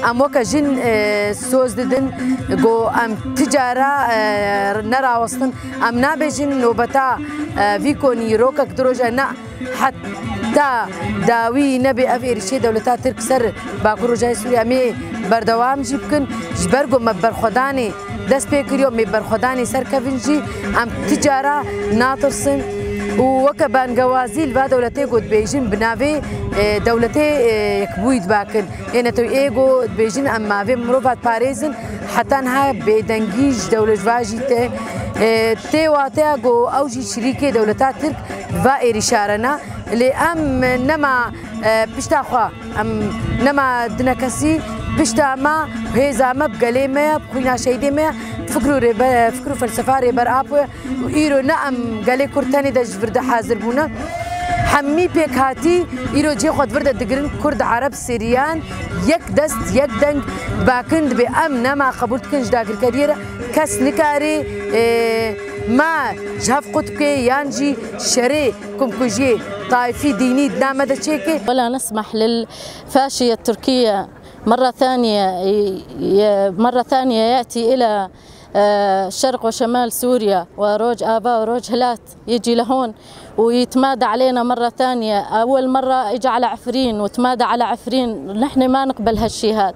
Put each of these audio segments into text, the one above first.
ام وكا جن سوز ددن جو ام تجارة نرى وصلن ام نابجن نوبتا فيكوني روكك دروجة نا حتى داوي نبي افيرشي دولتا ترك سر باكور جاي سوريا مي بردوام جيبكن جبرگو مبرخداني دست بيكريو مبرخداني سر كفنجي ام تجارة ناطرسن ووكا بانگوازی الوا دولتي قد بيجن بنافي دولتي يكبويد باكن يعني تو ايجو بيجن اما في مروفات باريزن حتى انها بيدنجيج دولة جواجي تي تي واتيا جو اوجي شريكي دولتا ترك فائري شارنا اللي ام نما بشتا ام نما دنكسي بشتا ما هيزا ما بقلي ما بخوينا شيدي ما فكروا فكروا فلسفة ريبر ابو وإيرو نعم قالي كورتاني دج فرد حاضر بونا حمي بيك هاتي إيرو جي خد فرد دقرن كرد عرب سيريان يك دست يك دنگ باكند بأمنة ما قبولت كنج داكر كريرة كاس نكاري ما جهف قطبكي يانجي شري كومكوجي طائفي ديني دنامة تشيكي. ولا نسمح للفاشية التركية مرة ثانية يأتي إلى شرق وشمال سوريا وروج آبا وروج هلات، يجي لهون ويتمادى علينا مرة ثانية. أول مرة اجى على عفرين وتمادى على عفرين، نحن ما نقبل هالشي هذا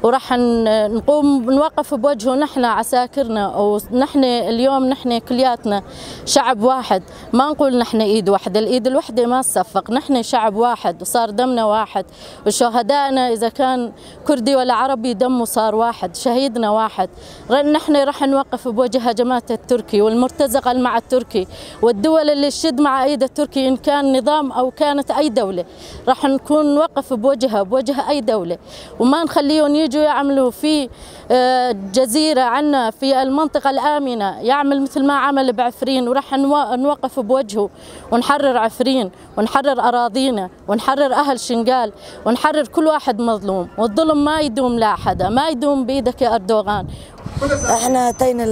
وراح نقوم نوقف بوجهه. نحن عساكرنا ونحن اليوم نحن كلياتنا شعب واحد، ما نقول نحن ايد واحده، الايد الوحده ما تصفق، نحن شعب واحد وصار دمنا واحد، وشهدائنا اذا كان كردي ولا عربي دمه صار واحد، شهيدنا واحد. نحن راح نوقف بوجه هجمات التركي والمرتزقه مع التركي والدول اللي تشد مع ايد التركي ان كان نظام او كانت اي دوله، راح نكون نوقف بوجهها بوجه اي دوله، وما نخليهم يجوا يعملوا في جزيرة عنا في المنطقة الآمنة، يعمل مثل ما عمل بعفرين، وراح نوقف بوجهه ونحرر عفرين ونحرر أراضينا ونحرر أهل شنغال ونحرر كل واحد مظلوم. والظلم ما يدوم لا حدا، ما يدوم بإيدك يا أردوغان. احنا اتينا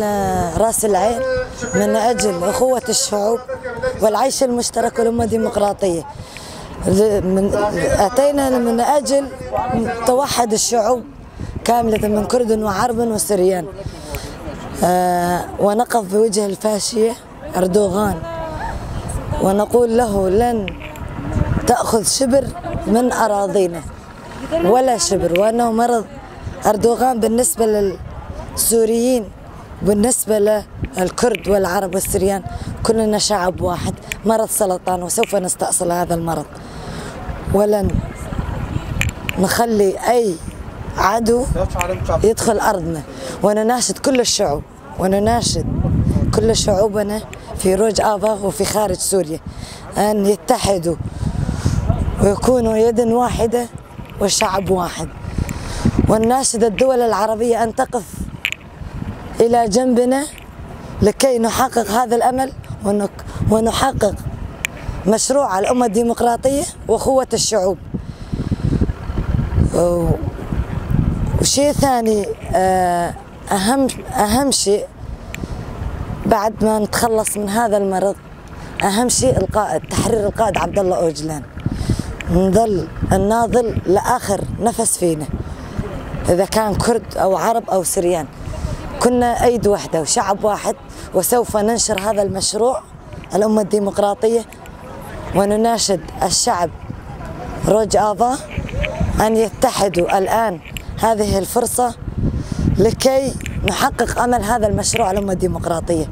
لراس العين من أجل أخوة الشعوب والعيش المشترك والأمة الديمقراطية. أتينا من أجل توحد الشعوب كاملة من كرد وعرب وسريان، ونقف بوجه الفاشية أردوغان ونقول له لن تأخذ شبر من أراضينا ولا شبر، وأنه مرض أردوغان بالنسبة للسوريين بالنسبة للكرد والعرب والسريان كلنا شعب واحد، مرض سرطان وسوف نستأصل هذا المرض، ولن نخلي أي عدو يدخل أرضنا. ونناشد كل الشعوب ونناشد كل شعوبنا في روج آفا وفي خارج سوريا أن يتحدوا ويكونوا يد واحدة وشعب واحد، ونناشد الدول العربية أن تقف إلى جنبنا لكي نحقق هذا الأمل ونحقق مشروع الأمة الديمقراطية وأخوة الشعوب. وشيء ثاني أهم شيء بعد ما نتخلص من هذا المرض، أهم شيء القائد، تحرير القائد عبد الله أوجلان. نظل الناضل لآخر نفس فينا، إذا كان كرد أو عرب أو سريان، كنا أيد واحدة وشعب واحد، وسوف ننشر هذا المشروع الأمة الديمقراطية. ونناشد الشعب روج آفا أن يتحدوا الآن، هذه الفرصة لكي نحقق أمل هذا المشروع الأمة الديمقراطية.